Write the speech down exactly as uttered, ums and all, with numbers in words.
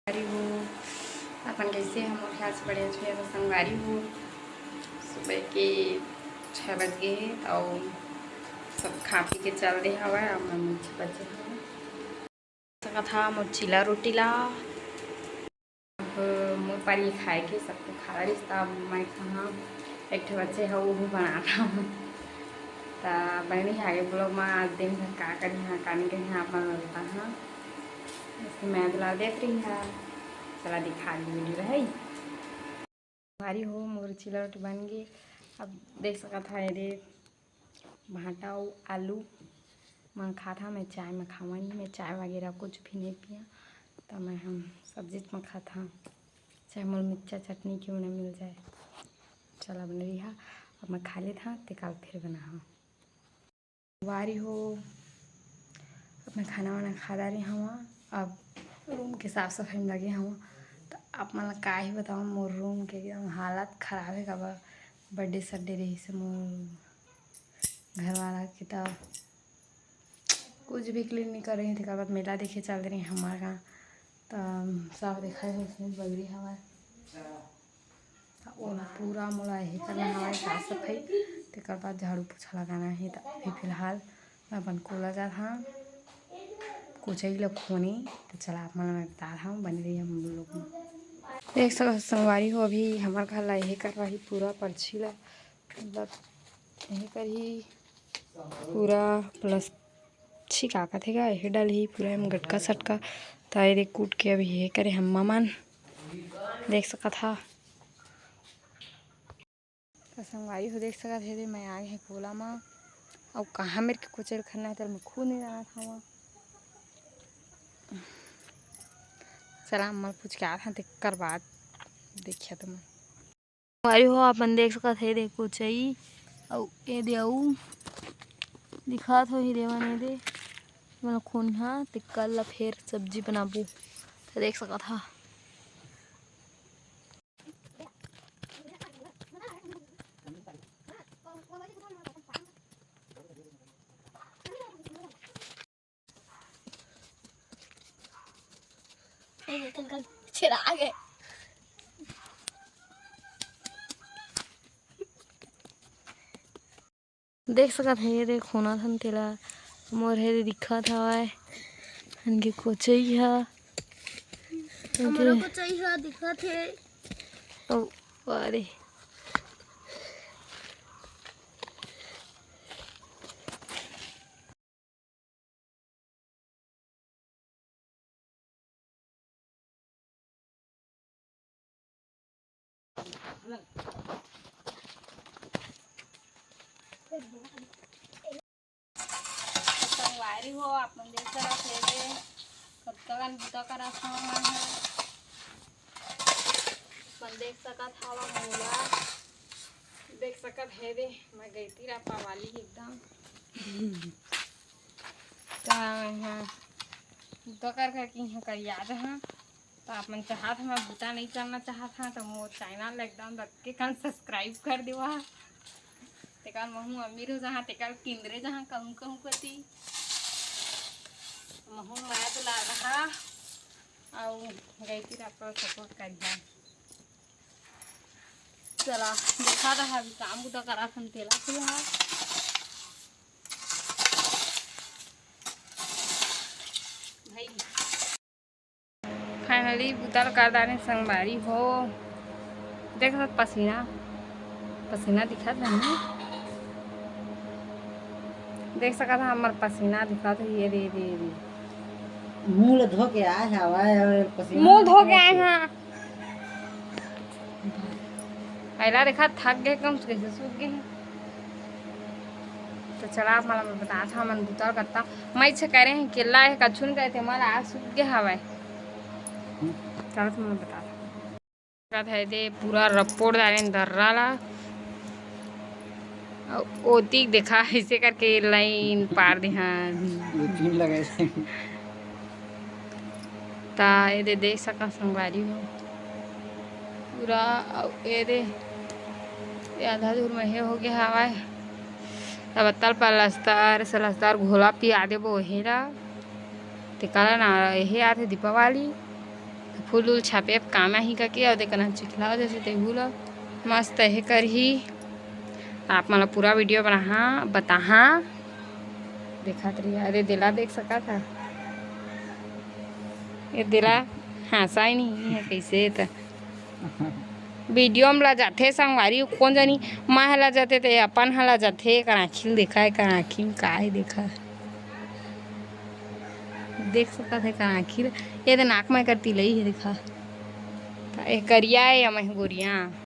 संगवारी हो, अपन कैसे हम? मोर ख्याल से बढ़िया छुए तो संगवारी हो। सुबह के छः बज गए हे और सब खा पी के चल दे हवा। अब मैं मुझे बचे हवा सकत हा मोर चीला रोटी ला। अब मोर पारी खाए के सबको खा रिस, त अब मैं कहाँ एक ठे बचे हा, वो बना रहा हूँ। त बनी आगे ब्लॉग में आज दिन भर का करी हाँ, का नहीं करी हाँ, अपन लगता हाँ। इसके मैं दुला देत रही हाँ। चला दिखा दी वीडियो है। भारी हो मोर चीला रोटी बन गए। अब देख सकत हा, ये दे भांटा अउ आलू मैं खात हा। मैं चाय में खावा नहीं, मैं चाय वगैरह कुछ भी नहीं पिया, तो मैं हम सब्जी में खात हा, चाहे मोर मिर्चा चटनी क्यों ना मिल जाए। चला बन रही हा, अब मैं खा लेत हा, तेकाल फिर बना हा। वारी हो, अपना खाना वाना खा डारे हवा। अब रूम के साफ सफाई में लगे हवा। तो आप मन ला का ही बताऊँ, मोर रूम के एकदम हालत खराब है। काबर बर्थडे सड्डे रही से मोर घर वाला के, तब कुछ भी क्लीन नहीं कर रही थी। काबर मेला देखे चल रही हमारे गाँव, तब साफ देखा है उसमें बगरी हवा। ओला पूरा मोला यही करना हवय, साफ सफाई, तेकर बाद झाड़ू पोछा लगाना हे। त अभी फिलहाल मैं अपन कोला जात हव, कोचई ल खोने। त चला, आप मन ल मैं बता हव, बने रही हम लोग में। देख सकत संगवारी हो, अभी हमर घर ला यही करवाही, पूरा परछी ला, मतलब यही करही। पूरा प्लस छिका कथे गा, एहे डलही पूरा एम गटका सटका। त एदे कूट के अभी हे करे हम्मा मन, देख सकत हा। त संगवारी हो देख सकत हे, एदे मैं आ गे कोला म। अउ कहाँ मेर के कुचेल खन्ना हे, तेला मैं खुद नहीं जानत हव। चला, अम्मा ल पूछ के आत हन, तेकर बाद देखिया तुमन। भाई हो, अपन देख सकत हे, देखो चई अउ एदे अउ दिखात होही देवन एदे, मतलब खुनिहा ते कल ला फेर सब्जी बनाबो, त देख सकत हा। चिराग है। देख सकत हे, ये देख, होना थन तेला, मोर हे दे दिखत हवय, हन के कोचई ह। हमरो कोचई ह दिखत हे। ओ, अरे। संगवारी हो, आप मन देख सकत हे, कतका कन बूता करत हवं मैं ह। अपन देख सकत हवा मोला, देख सकत हे दे, मैं गईती रहा पावाली एकदम। त मैं ह बूता कर करके इहाँ करिया जहाँ। त आप मन चाहत हव, मैं बूता नहीं करना चाहत हव, त मोर चैनल एकदम रख के कन सब्सक्राइब कर देवा। तेकर महू अमीर हो जहाँ, तेकर किंदरे जहाँ कहूँ कहूँ कती। महू मया दुलार रहा, अउ गईती रहा सपोर्ट करिहा। चला, देखा रहा अभी काम बूता करा थन तेला फिलहाल। भाई। Finally, बुता ल कर डारे संगवारी हो। देख सकत पसीना, पसीना दिखत हे ना? देख सकत हा, हमर पसीना दिखत हे। ये दे, दे, दे। मुंह ल धो के आए हवय, और पसीना मुंह धो के आए हैं। अइला देखा, थक गए, कम से कैसे सूख गए हैं। तो चला, आप मन ल बतात हव, हमन बुता करता। मैं इच्छा करे हैं, केला है, कछु नहीं करे, ते मन आज सूख गए हवय। चला, तुमन बतात। कहत है दे, पूरा रपोड़ डारे दर्रा ला। अउ ओती देखा, ऐसे करके लाइन पार दे हैं। दो तीन लगे। ता ये दे देख सकत संगवारी हो पूरा, अउ ये दे, ये आधा दूर में हे हो गया हवाए। तब तल पलस्तर सलस्तर घोला पिया देबो एहे ला। ते काला ना, एहे आथे दीपावली। फूल उल छापे अब काम आही कके, अउ देखना चिखला हो जैसे तेहू ला मस्त हे करही। आप मन ला पूरा वीडियो बनाहा बताहा। देखत रहिए, अरे देला देख सकत हा, ये देला हाँसा ही नहीं है कैसे त वीडियो में ला जाथे संगवारी, कोन जानी माँ हला जाथे ते अपन हला जाथे। एकर आँखी ल देखा, एकर आँखी में का है देखा, देख सकत है एकर आँखी ल। ये दे नाक में एकर तिलई है देखा, ए करिया है या मैं गोरिया।